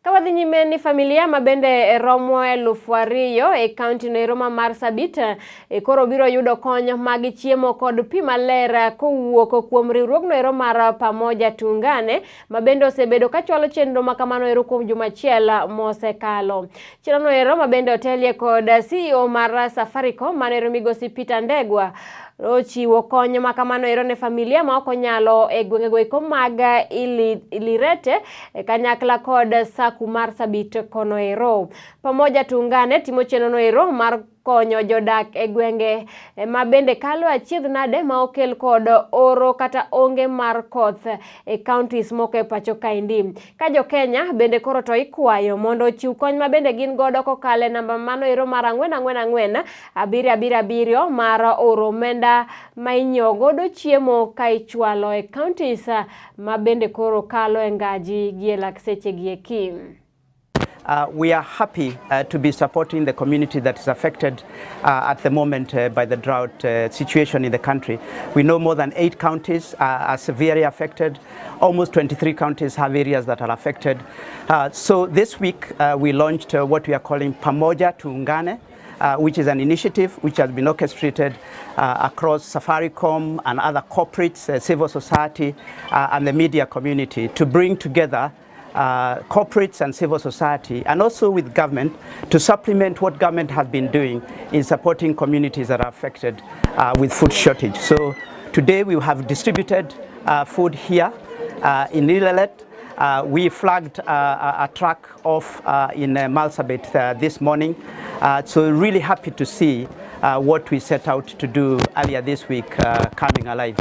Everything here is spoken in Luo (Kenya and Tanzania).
Ka wadhi nyime ni familia ma bende romo 2000 e kaunti no ero ma Marsabit koro biro yudo kony mag chiemo kod pi maler kowuok kuom riwruogno ero mar Pamoja Tuungane, ma bende osebedo kachwalo chenro ma kamano ero kuom juma achiel mosekalo. Chenro ero ma bende otelie kod CEO mar Safaricom mano ero migosi Peter Ndegwa ochiwo kony ma kamano ero ne familia ma ok onyalo e gwengego eko mag Ilirete kanyakla kod Saku Marsabit kono ero. Pamoja Tuungane timo chenro no ero mar konyo jodak e gwenge ma bende kalo achiedh nade ma okel kod oro kata onge mar koth e counties moko e pacho kaendi. Ka jo Kenya bende koro to ikwayo mondo ochiw kony ma bende gin godo kokalo e namba mano ero mar 444777 mar oro omenda ma inyiewo godo chiemo ka ichwalo e counties ma bende koro kalo e ngaji gi e lak seche gi eki. We are happy to be supporting the community that is affected at the moment by the drought situation in the country. We know more than 8 counties are severely affected. Almost 23 counties have areas that are affected. So this week we launched what we are calling Pamoja Tuungane, which is an initiative which has been orchestrated across Safaricom and other corporates, civil society, and the media community to bring together corporates and civil society, and also with government to supplement what government has been doing in supporting communities that are affected with food shortage. So today we have distributed food here in Ileret. We flagged a truck off in Marsabit this morning. So really happy to see what we set out to do earlier this week coming alive.